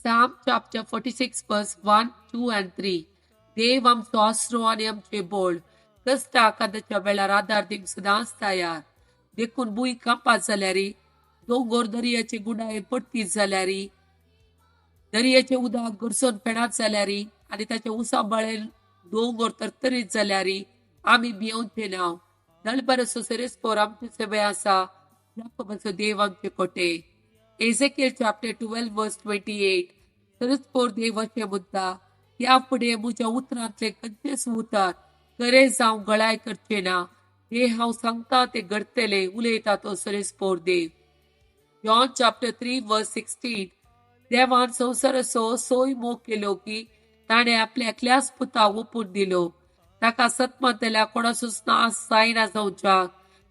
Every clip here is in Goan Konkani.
Psalm chapter 46 verse 1, 2 and 3. देव आमचो आसरो आनी आमचे बोळ, कश्टा कादाच्या वेळार आदार दिवंक सदांच तयार. देखून भूंय कांपात जाल्यार, दोंगोर दर्याचे गुणायेन पडतीत जाल्यार, दर्याचे उदक घरसून फेणात जाल्यार आनी ताचे उसाबळेन दोंगोर तरतरीत जाल्यार आमी भियोवचे नांव. दळबराचो सेरेस्पोर आमचे सेवे आसा, जाकोबाचो देव आमचे कोटे. Ezekiel chapter 12 verse 28. सेरेस्पोर देव अशें म्हणटा, ह्या फुडें म्हज्या उतरांतलें खंयचेंच उतर खरें जावं गळाय करचें ना. हें हांव सांगता तें घडटलें, उलयता तो सेरेस्पोर देव. John chapter 3 verse 16. देवान संवसाराचो सोय मोग केलो की ताणें आपल्या एकल्याच पुताक ओंपून दिलो, ताका सतमतल्या कोणाचोच नाश जायना जावच्याक,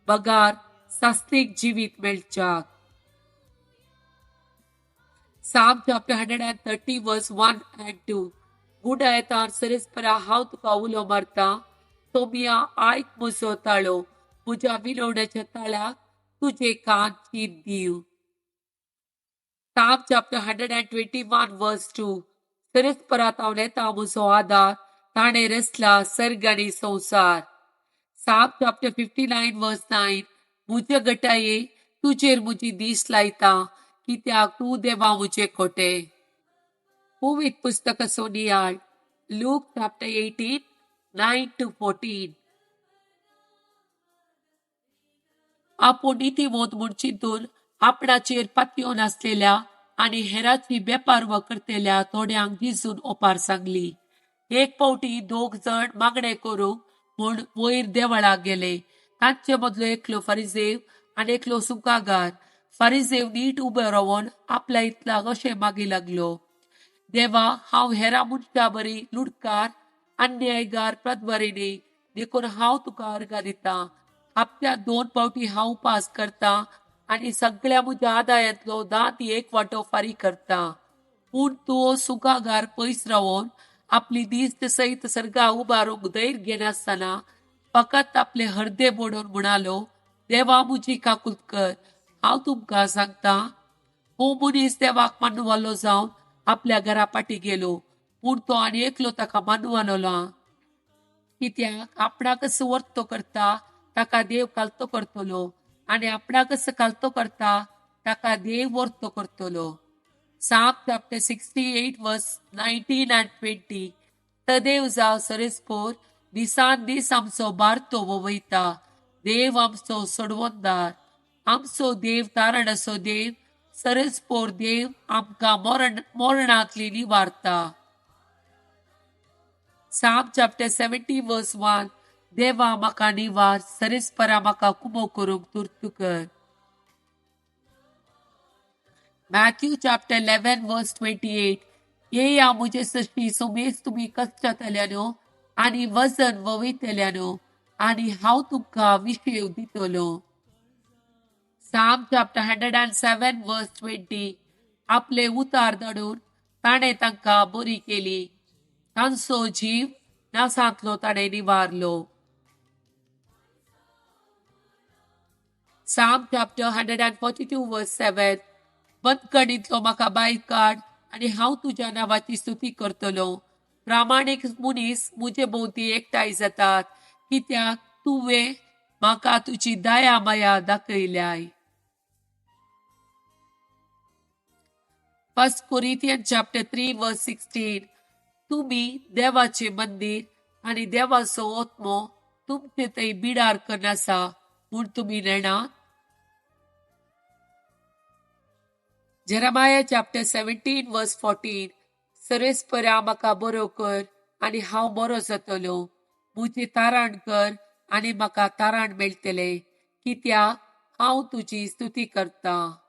बगार सास्तीक जिवीत मेळच्याक. Psalm chapter 130 verse 1 and 2. गुणायतार सरेस्परा हांव तुका उलो मारता, सोमिया आयक म्हजो ताळो, म्हज्या विनवण्याच्या ताळ्याक तुजे कान चीत दिव. Psalm chapter 121 verse 2. सरेस्परा हांव येता म्हजो आदार, ताणें रचला सर्ग आनी संवसार. Psalm chapter 59 verse 9. म्हजे गटाये तुजेर म्हजी दीस लायता, कित्याक तूं देवा म्हजे कोटे. पवित्र पुस्तकाचो नियाळ. Luke chapter 18 9 to 14. आपूण नितीवंत म्हूण चिंतून आपणाचेर पातयेवन आसलेल्या आनी हेराची बेपारवा करतल्या थोड्यांक जेजून ओपार सांगली. एक फावटी दोग जण मागणें करूंक म्हूण वयर देवळाक गेले. तांचे मदलो एकलो फारिजेव आनी एकलो सुंकागार. फारिजेव नीट उबो रावन आपल्या इतल्याक अशें मागी लागलो, देवा, हांव हेरा मनशां बरी लुडकार, अन्यायगार, प्रदवारी न्ही, देखून हांव तुका अर्गां दितां. हप्त्यांत 2 फावटी हांव उपास करता आनी सगळ्या म्हज्या आदायांतलो 10 1 वांटो फारीक करता. पूण तो सुंकागार पयस रावन आपली दिश्ट सयत सर्गा उबारूंक धैर्य घेनासतना फकत आपले हर्दे बोडोवन म्हणालो, देवा म्हजी काकूत कर. हांव तुमकां सांगता, हो मनीस देवाक मानवालो जावन आपल्या घरा फाटी गेलो, पूण तो आनी एकलो ताका मानवालो. कित्याक आपणाकच वर्तो करता ताका देव कालतो करतलो, आनी आपणाकच कालतो करता ताका देव वर्तो करतलो. Psalm chapter 68 verse 19 and 20. तदेव जाव सरेस्पोर दिसान दीस आमचो बारतो वयता. देव आमचो सोडवणदार, आमचो देव तारणाचो देव, सरस्पोर देव आमकां मरणांतली निवारता. Psalm chapter 70 verse 1. देवा म्हाका निवार, सरेस्परा म्हाका कुमो करूंक तुर्त कर. Matthew chapter 11 verse 28. येया म्हजे सशी सुमेज तुमी कश्टातल्यानो आनी वजन ववयतल्यानो, आनी हांव तुमकां विशेव दितलो. Psalm chapter 107 verse 20. आपले उतार धाडून ताणें तांकां बरी केली, तांचो जीव नासांतलो ताणें निवारलो. Psalm chapter 142 verse 7. बंदखणींतलो म्हाका भायर काड आनी हांव तुज्या नांवाची स्तुती करतलो. प्रामाणीक मनीस म्हजे भोंवती एकठांय जातात, कित्याक तुवें म्हाका तुजी दया माया दाखयल्याय. 1 Corinthians chapter 3 verse 16. तुमी देवाचे मंदीर आनी देवाचो आत्मो तुमचे थंय बिडार करून आसा म्हूण तुमी नेणात. Jeremiah chapter 17 verse 14. सरेस्परा म्हाका बरो कर आनी हांव बरो जातलो, म्हजें तारण कर आनी म्हाका तारण मेळटलें, कित्याक हांव तुजी स्तुती करतां.